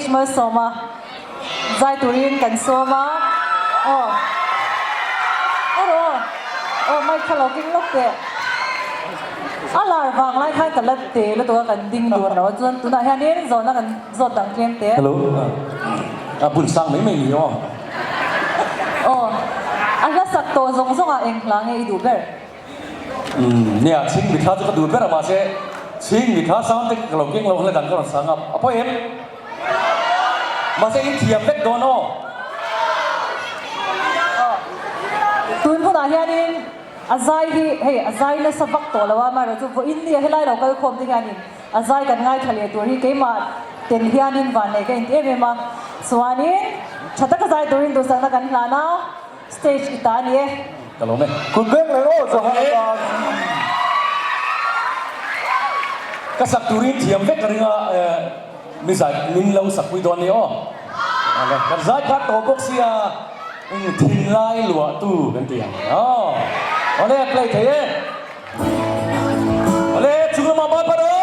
H Malsawma zai turin kan sawm a. Aw. Aw rawh aw. Aw mic kha lo keng lawk teh. A lar vang lai khan ka la te lutuk a kan ding dun lo a chuan tunah hianin zawhna kan zawt dang tlem teh. Hello. A bun sang mai mai ni aw. Aw. A hla sak tawh zawng zawngah eng hla nge i duh ber? Umm nia chhing mithla chu ka duh ber a mahse chhing mithla sound te ka lo keng lo hle dan ka rawn sang a a pawi em? Mahse in thiam vek dawn aw. Tun hunah hianin a zai hi hei a zai nasa vak tawh lo a amaherawhchu vawiin nia helai lo kal khawm te hianin a zai kan ngaithla leh tur hi keimah tel hianin vannei ka inti em em a chuanin tha taka zai turin duhsakna kan hlan a. Stage i ta a ni e. Ka lawm e. Kut beng leh aw Johan atan. Ka sak turin thiam vek ka ring a, mi zai min lo sak pui dawn ni aw. Kan zai khat tawh bawk sia thinlai luahtu kan ti ang aw. Awle play thei e. Awle chung lamah mai phat aw.